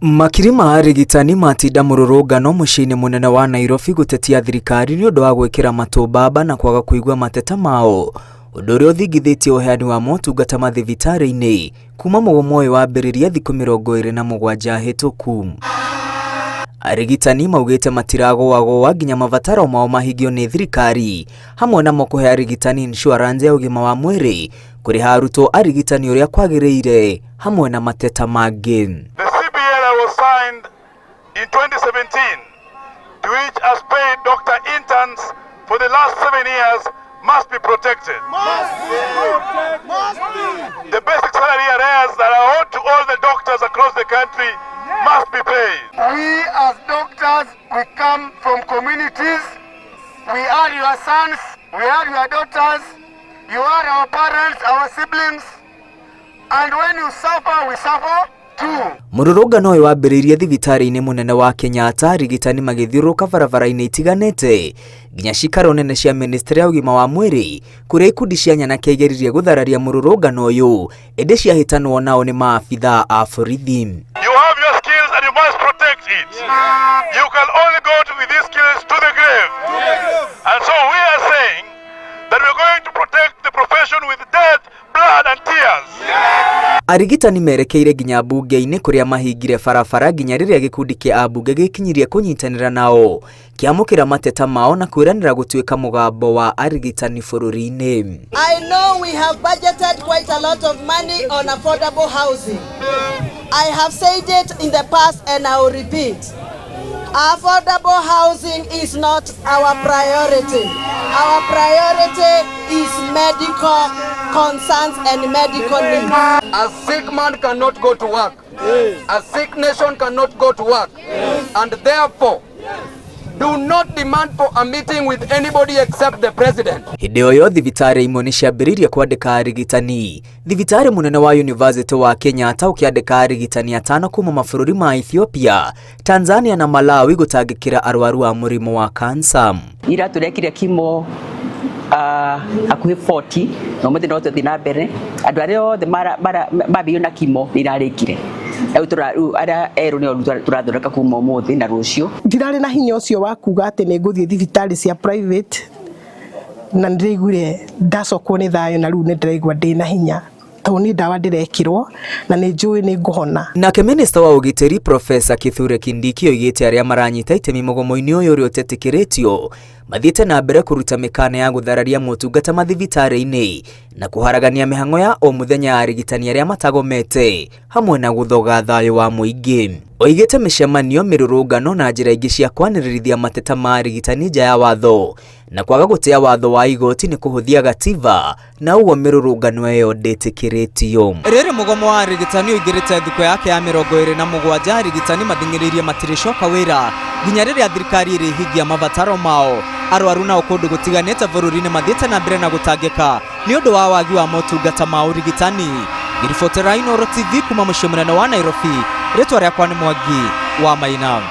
Makiri ma arigitani matinda mũrũrũngano mũciĩ-inĩ mũnene wa Nairobi gũtetia thirikari nĩ ũndũ wa gwĩkĩra matũ mbamba na kwaga kũigua mateta mao, ũndũ ũrĩa ũthingithĩtie ũheani wa motungata mathibitarĩ-inĩ kuma mũgomo ũyũ wambĩrĩria thikũ 27 hĩtũku. Arigitani maugĩte matiragũagũa nginya mabataro mao mahingio nĩ thirikari, hamwe namo kũhe arigitani insurance ya ũgima wa mwĩrĩ, kũrĩha arutwo arigitani ũrĩa kwagĩrĩire, hamwe na mateta mangĩ. The CBA that was signed in 2017, to which has paid doctor interns for the last 7 years, must be protected. The basic salary arrears that are owed to all the doctors across the country must be paid. We as doctors, we come from communities. We are your sons, we are your daughters, you are our parents, our siblings. And when you suffer, we suffer too. Mũrũrũngano ũyũ wambĩrĩirie thibitarĩ-inĩ mũnene wa Kenyatta, arigitani magĩthiũrũrũka barabara-inĩ itiganĩte nginya cikaro nene cia ministry ya ũgima wa mwĩrĩ, kũrĩa ikundi cia nyanake igeririe gũthararia mũrũrũngano ũyũ, ĩndĩ ciahĩtanwo nao nĩ maabithaa a borithi. You have your skills and you must protect it. You can only go with these skills to the grave. And so we are saying that we're going to protect the profession with death, blood and tears. Arigitani merekeire nginya mbunge-inĩ kũrĩa mahingire barabara nginya rĩrĩa gĩkundi kĩa ambunge gĩkinyirie kũnyitanĩra nao kĩamũkĩra mateta mao na kwĩranĩra gũtuĩka mũgambo wa arigitani bũrũri-inĩ. I know we have budgeted quite a lot of money on affordable housing. I have said it in the past and I will repeat. Affordable housing is not our priority. Our priority is medical concerns and medical needs. A sick man cannot go to work. A sick nation cannot go to work. And therefore, do not demand for a meeting with anybody except the president. Hĩndĩ o ĩyo, thibitarĩ imwe nĩ ciambĩrĩirie kwandĩka arigitani. Thibitarĩ mũnene wa University wa Kenyatta ũkĩandĩka arigitani atano kuma mabũrũri ma Ethiopia, Tanzania na Malawi gũtangĩkĩra arwaru a mũrimũ wa kansa. Ira turekire chemo hakuhĩ 40 na ũmũthĩ no tũthiĩ na mbere. Andũ arĩa othe mambĩrĩirio na chemo nĩ irarĩkire. Rĩu arĩa erũ nĩo tũrathondeka kuma ũmũthĩ na rũciũ. Ndirarĩ na hinya ũcio wa kuga atĩ nĩ ngũthiĩ thibitarĩ cia private, na nĩndĩraiguire ndacokwo nĩ thayũ, na rĩu nĩ ndĩraigua ndĩna hinya tondũ nĩ ndawa ndĩrekĩrwo na nĩ njũĩ nĩ ngũhona. Nake minista wa ũgitĩri, Profesa Kithure Kindiki, oigĩte arĩa maranyita itemi mũgomo-inĩ ũyũ ũrĩa ũtetĩkĩrĩtio mathiĩte na mbere kũruta mĩkana ya gũthararia motungata mathibitarĩ-inĩ na kũharagania mĩhang'o ya o mũthenya ya arigitani arĩa matagomete, hamwe na gũthoga thayũ wa mũingĩ. Oigĩte mĩcemanio, mĩrũrũngano na njĩra ingĩ cia kwanĩrĩrithia mateta ma arigitani nja ya watho na kwaga gũtĩa watho wa igoti nĩ kũhũthia gatiba, na ũguo mĩrũrũngano ĩyo ndĩtĩkĩrĩtio. Rĩrĩ mũgomo wa arigitani ũingĩrĩte thikũ yake ya 27, arigitani mathing'ĩrĩirie matirĩcoka wĩra nginya rĩrĩa thirikari ĩrĩhingia mabataro mao. Arwaru nao kũndũ gũtiganĩte bũrũri-inĩ mathiĩte na mbere na gũtangĩka nĩ ũndũ wa wagi wa motungata ma ũrigitani. Ngĩribotera Inooro TV kuma mũciĩ mũnene wa Nairobi, rĩtwa rĩakwa nĩ Mwangi wa Maina.